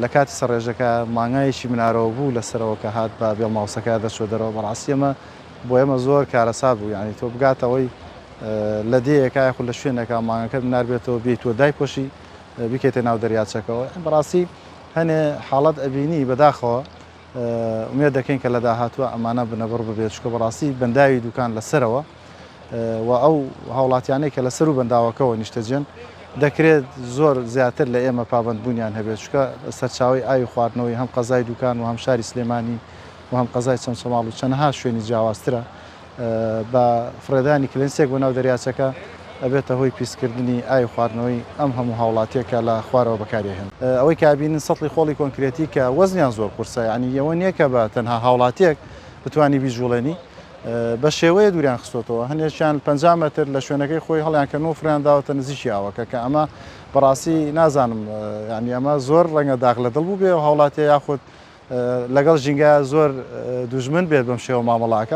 لە کاتی سەرڕێژەکە مانگایەکی منارەوە بوو لە سەرەوە کە هات بە بێڵ ماوسەکە دەچوە دەرەوە بەڕاستی ئەمە بۆ ئێمە زۆر کارەسات بوو یانی تۆ بگاتەوەی لە دێیەکە یاخود لە شوێنێکا مانگەکەت منار بێتەوە بێی تۆ دایپۆشی بیکەیتە ناو دەریاچەکەوە بەڕاستی هەنێ حاڵەت ئەبینی بەداخەوە ئومێد دەکەین کە لە داهاتووە ئەمانە بنەبڕ ببێت چونکە بەڕاستی بەنداوی دوکان لەسەرەوە و ئەو هاوڵاتیانەی کە لەسەر و بەنداوەکەوە نیشتەجێن دەکرێت زۆر زیاتر لە ئێمە پابەندبوونیان هەبێت چونکە سەرچاوەی ئاوی خواردنەوەی هەم قەزای دوکان و هەم شاری سلێمانی و هەم قەزای چەمچەماڵ و چەنەها شوێنی جیاوازترە بە فڕێدانی کلێنسێک بۆ ناو دەریاچەکە ئەبێتە هۆی پیسکردنی ئاوی خواردنەوەی ئەم هەموو هاوڵاتیە کە لە خوارەوە بەکاری ئەهێنن. ئەوەی کە ئەبینن سەتڵی خۆڵی کۆنکرێتی کە وەزنیان زۆر قورسە یانی ئەوە نیە کە بە تەنها هاوڵاتیەک بتوانی بیجوڵێنی بە شێوەیە دووریان خستۆتەوە هەنێکیان 50 مەتر لە شوێنەکەی خۆی هەڵیان کردن و فڕیان داوەتە نزیکی ئاوەکە کە ئەمە بەڕاستی نازانم یانی ئەمە زۆر ڕەنگە داخ لە دڵ بووبێ هاوڵاتیە یاخود لەگەڵ ژینگە زۆر دوژمن بێت بەم شێوە مامەڵاکە.